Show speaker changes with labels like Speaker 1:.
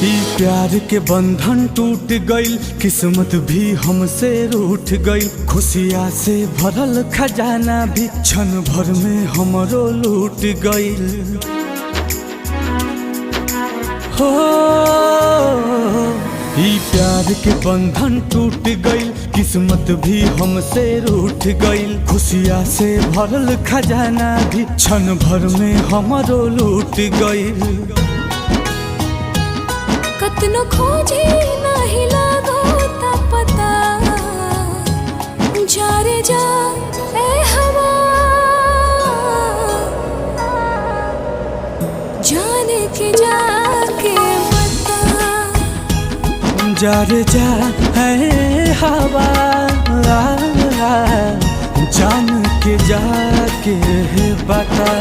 Speaker 1: ई प्यार के बंधन टूट गइल, किस्मत भी हमसे रूठ गइल। खुशिया से भरल खजाना भी क्षण भर में हमरो लूट गइल। हो, ई प्यार के बंधन टूट गइल, किस्मत भी हमसे रूठ गइल। खुशिया से भरल खजाना भी क्षण भर में हमरो लूट गइल।
Speaker 2: कतनो खोजे नाही लागो ता पता, जा रे जा ए हवा, जाने के जाके बता।
Speaker 1: जा रे जा है हवा, जान के जाके बता।